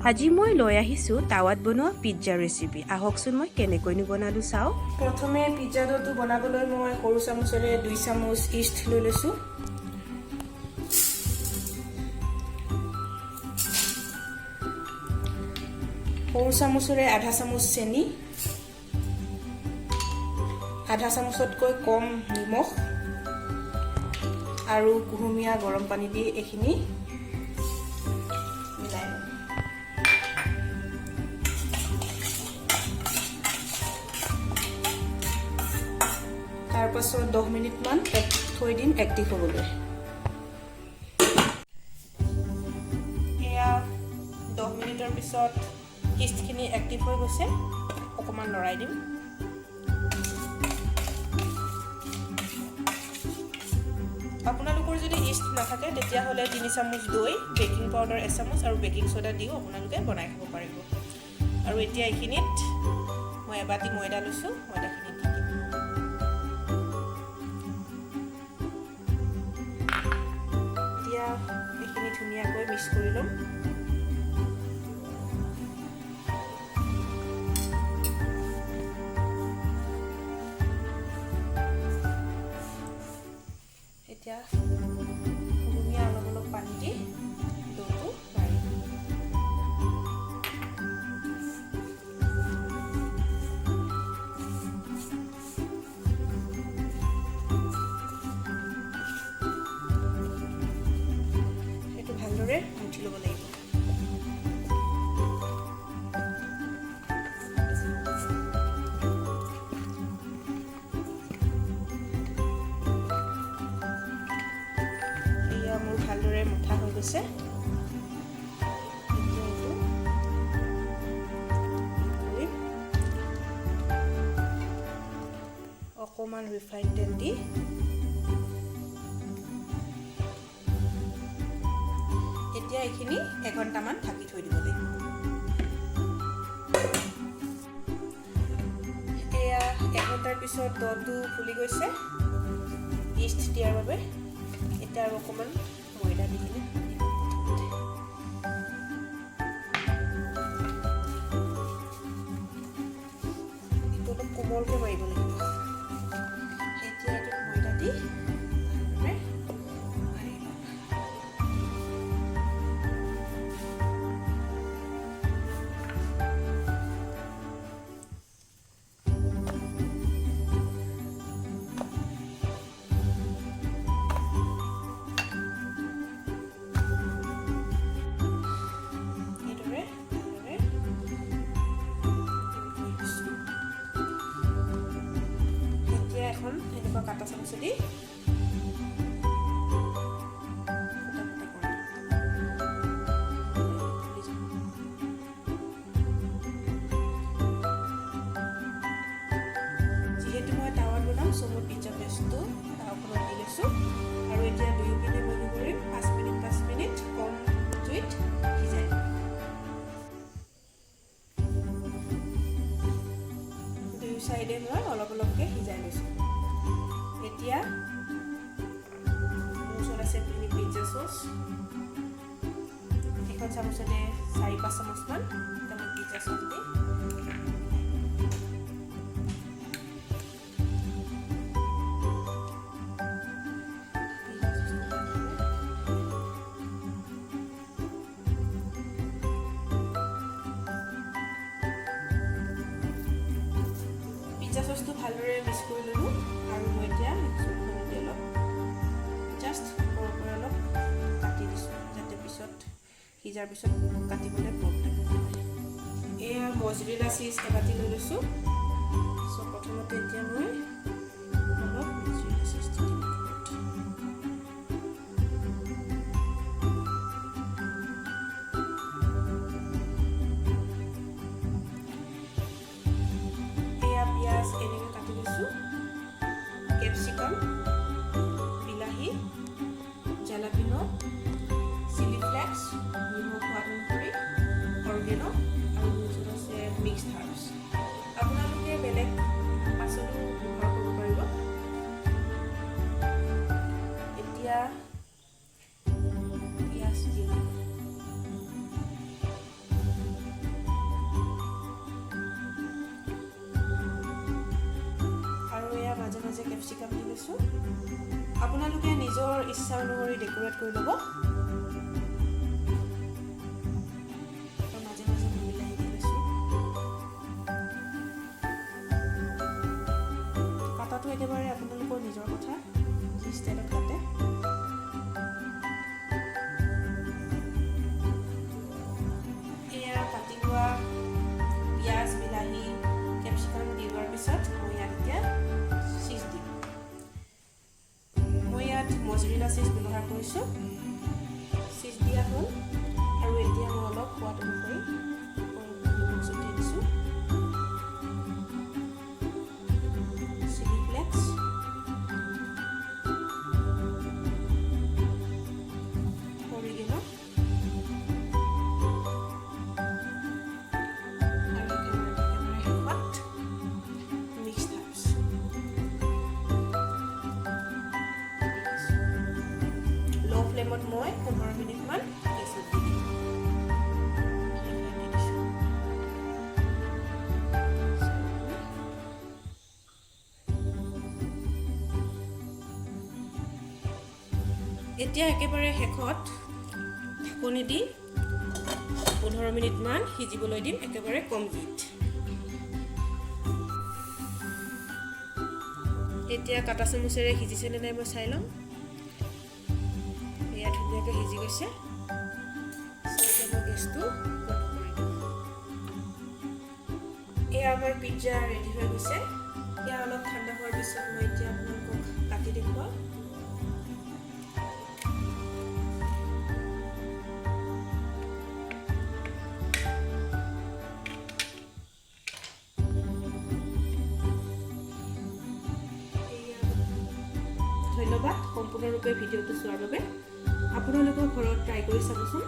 আজি মই লৈ আহিছোঁ টাৱাত বনোৱা পিজ্জা ৰেচিপি। আহকচোন, মই কেনেকৈনো বনালোঁ চাওঁ। প্ৰথমে পিজ্জা ড'টো বনাবলৈ মই সৰু চামুচেৰে 2 চামুচ ইষ্ট লৈ লৈছোঁ। সৰু চামুচেৰে আধা চামুচ চেনি, আধা চামুচতকৈ কম নিমখ আৰু কুহুমীয়া গৰম পানী দি এইখিনি মিলাই ল'ম। তাৰপাছত 10 মিনিটমান থৈ দিম এক্টিভ হ'বলৈ। এয়া 10 মিনিটৰ পিছত ইষ্টখিনি এক্টিভ হৈ গৈছে। অকণমান লৰাই দিম। আপোনালোকৰ যদি ইষ্ট নাথাকে, তেতিয়াহ'লে 3 চামুচ দৈ, বেকিং পাউডাৰ এচামুচ আৰু বেকিং চ'ডা দিও আপোনালোকে বনাই খাব পাৰিব। আৰু এতিয়া এইখিনিত মই এবাটি ময়দা লৈছোঁ, ময়দাখিনি দি দিম। এতিয়া এইখিনি ধুনীয়াকৈ মিক্স কৰি ল'ম। এতিয়া কুহুমীয়া অলপ অলপ পানী দি ড'টো মাৰিম। সেইটো ভালদৰে মুঠি ল'ব লাগিব। এয়া মোৰ ভালদৰে মুঠা হৈ গৈছে। এতিয়া এইটো কৰিম, অকণমান ৰিফাইন তেল দি এতিয়া এইখিনি এঘণ্টামান ঢাকি থৈ দিব লাগিব। এয়া এঘণ্টাৰ পিছত ড'টো ফুলি গৈছে ইষ্ট দিয়াৰ বাবে। এতিয়া আৰু অকণমান ময়দা দি কিনে দিম প্ৰথমতে। এইটো অলপ কোমলকৈ মাৰিব লাগিব। এতিয়া এইটোত ময়দা দি ভালদৰে মাৰি ল'ম। এইদৰে ভালদৰে কৰি দিছোঁ। এতিয়া এখন এনেকুৱা কাটা চামুচেদি ফুটা ফুটা কৰি দিম, ফুলি যাব। যিহেতু মই টাৱাত বনাম, চ' মই পিজ্জা বেচটো টাৱাখনত দি লৈছোঁ। আৰু এতিয়া দুয়োপিনে মই কি কৰিম, 5 মিনিট 5 মিনিট কম জুইত সিজাই ল'ম। দুয়ো চাইডে মই অলপ অলপকৈ সিজাই লৈছোঁ। এতিয়া মোৰ ওচৰত আছে পিজ্জা চচ, এখন চামুচতে 4-5 চামুচমান। এতিয়া মই পিজ্জা চচ দি পিজ্জা চচটো ভালদৰে পিজ্জা চচটো ভালদৰে মিক্স কৰি ল'লোঁ। আৰু মই এতিয়া চুৰীখনেদি অলপ জাষ্ট ওপৰৰ পৰা অলপ কাটি দিছোঁ, যাতে পিছত সিজাৰ পিছত কাটিবলৈ প্ৰব্লেম নহয়। এয়া মজৰেলা চীজ এবাটি লৈ লৈছোঁ। চ' প্ৰথমতে এতিয়া মই অলপ মজৰেলা চীজ দি দিম ওপৰত। এয়া পিঁয়াজ এনেকৈ কাটি লৈছোঁ, কেপচিকাম, বিলাহী, জালাপিনো, চিলি ফ্লেক্স, নিমখ সোৱাদ অনুসৰি, অৰিগেন' আৰু মোৰ ওচৰত আছে মিক্সড হাৰ্বছ। আপোনালোকে বেলেগ পাচলিও ব্যৱহাৰ কেপচিকাম দি লৈছোঁ। আপোনালোকে নিজৰ ইচ্ছা অনুসৰি ডেক'ৰেট কৰি ল'ব। মাজে মাজে মই বিলাহী দি লৈছোঁ। কাটাটো একেবাৰে আপোনালোকৰ নিজৰ কথা, যি ষ্টাইলত কাটে। এয়া কাটি লোৱা পিঁয়াজ, বিলাহী, কেপচিকাম দি লোৱাৰ পিছত মই ইয়াত এতিয়া চীজ দিম। মই ইয়াত মজৰিলা চীজ ব্যৱহাৰ কৰিছোঁ। চীজ দিয়া হ'ল আৰু এতিয়া মই অলপ সোৱাদ অনুসৰি নিমখ ছটিয়াই দিছোঁ, চিলি ফ্লেক্স, অৰিগেন' আৰু একেবাৰে একেবাৰে শেষত মিক্সড হাৰ্বছ দি দিছোঁ। ল' ফ্লেমত মই 15 মিনিটমান গেছত দি দিম। দি দিছোঁ। এতিয়া একেবাৰে শেষত ঢাকনি দি 15 মিনিটমান সিজিবলৈ দিম একেবাৰে কম জুইত। এতিয়া কাটা চামুচেৰে সিজিছেনে নাই মই চাই ল'ম। এয়া ধুনীয়াকৈ সিজি গৈছে। চ' এতিয়া মই গেছটো বন্ধ কৰি দিম। এয়া আমাৰ পিজ্জা ৰেডি হৈ গৈছে। এয়া অলপ ঠাণ্ডা হোৱাৰ পিছত মই এতিয়া আপোনালোকক কাটি দেখুৱাম। এয়া, ধন্যবাদ সম্পূৰ্ণৰূপে ভিডিঅ'টো চোৱাৰ বাবে। আপোনালোকৰ ঘৰত ট্ৰাই কৰি চাবচোন।